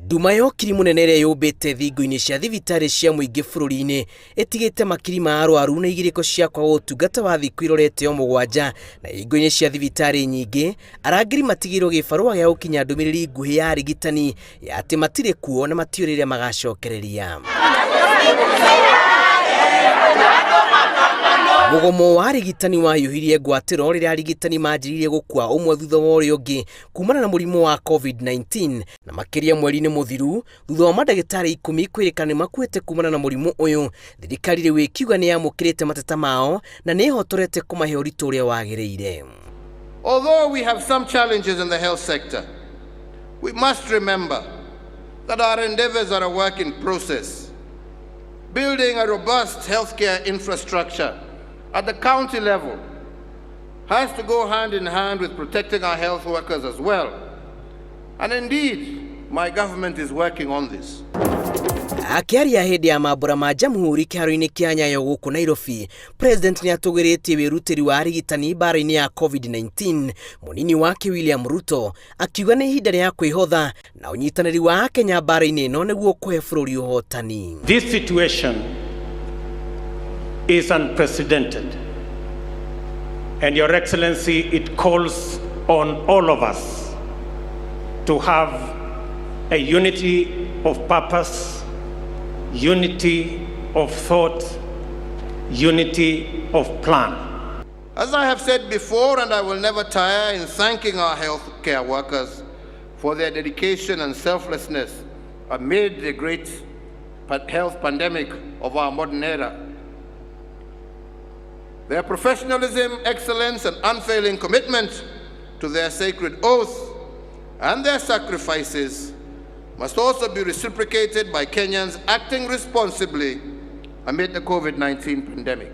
Nduma ya ũkiri mũnene ĩrĩa yũmbĩte thingo-inĩ cia thibitarĩ cia mũingĩ bũrũri-inĩ ĩtigĩte makiri ma arwaru na igirĩko cia kwaga ũtungata wa thikũ irorete o mũgwanja na ihingo-inĩ cia thibitarĩ nyingĩ arangĩri matigĩirwo gĩbarũa gĩa gũkinya ndũmĩrĩri nguhĩ ya arigitani ya atĩ matirĩ kuo na matiũĩ rĩrĩa magacokereria. Mũgomo wa arigitani wahiũhirie ngwatĩro rĩrĩa arigitani manjĩrĩirie gũkua ũmwe thutha wa ũrĩa ũngĩ kumana na mũrimũ wa COVID-19 na makĩria mweri-inĩ mũthiru thutha wa mandagĩtarĩ ikũmi kwĩrĩkana nĩ makuĩte kumana na mũrimũ ũyũ. Thirikari rĩu ĩkiuga nĩ yamũkĩrĩte mateta mao na nĩ ĩhotorete kũmahe ũritũ ũrĩa wagĩrĩire. Although we have some challenges in the health sector, we must remember that our endeavors are a work in process. Building a robust healthcare infrastructure at the county level has to go hand in hand with protecting our health workers as well. And indeed, my government is working on this. Akĩaria hĩndĩ ya mambũra ma Jamhuri kĩharo-inĩ kĩa Nyayo gũkũ Nairobi, President nĩ atũgĩrĩtie wĩrutĩri wa arigitani mbara-inĩ ya COVID-19. Mũnini wake William Ruto akiuga nĩ ihinda rĩa kwĩhotha na ũnyitanĩri wa Akenya mbara-inĩ ĩno nĩguo kũhe bũrũri ũhotani. This situation is unprecedented. And Your Excellency, it calls on all of us to have a unity of purpose, unity of thought, unity of plan. As I have said before, and I will never tire in thanking our healthcare workers for their dedication and selflessness amid the great health pandemic of our modern era. Their professionalism, excellence, and unfailing commitment to their sacred oath and their sacrifices must also be reciprocated by Kenyans acting responsibly amid the COVID-19 pandemic.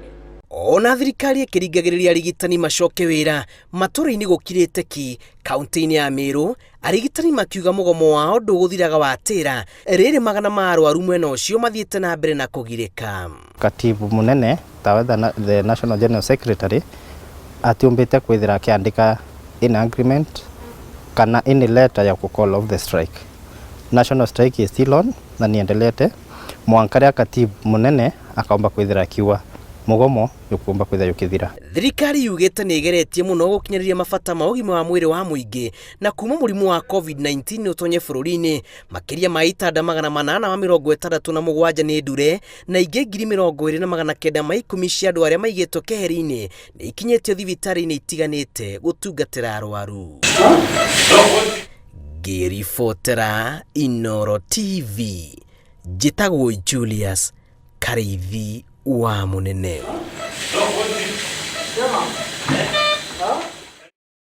Ona thirikari ĩkĩringagĩrĩria arigitani macoke wĩra matũra-inĩ gũkirĩte ki kaunti-inĩ ya Meru, arigitani makiuga mũgomo wao ndũgũthiraga watĩra rĩrĩ magana ma arwaru mwena ũcio mathiĩte na mbere na kũgirĩka. Katibu munene tawe the national general secretary atiumbite kwithira akiandika in agreement kana any letter ya ku call off the strike. National strike is still on na niendelete mwanka katibu munene akaomba kwithira akiuga mugomo yukumba kwithira yukithira. Thirikari yugĩte nĩ ĩgeretie mũno gũkinyanĩria mabata ma ũgima wa mwĩrĩ wa mũingĩ na kuma mũrimũ wa COVID-19 ũtonye bũrũri-inĩ makĩria ma itanda 867 nĩ ndure na ingĩ 20,910 cia andũ arĩa maigĩtwo keheri-inĩ nĩ ikinyĩtio thibitarĩ-inĩ itiganĩte gũtungatĩra arwaru. Ngĩribotera Inooro TV, njĩtagwo Julius Karĩithi wa Mũnene.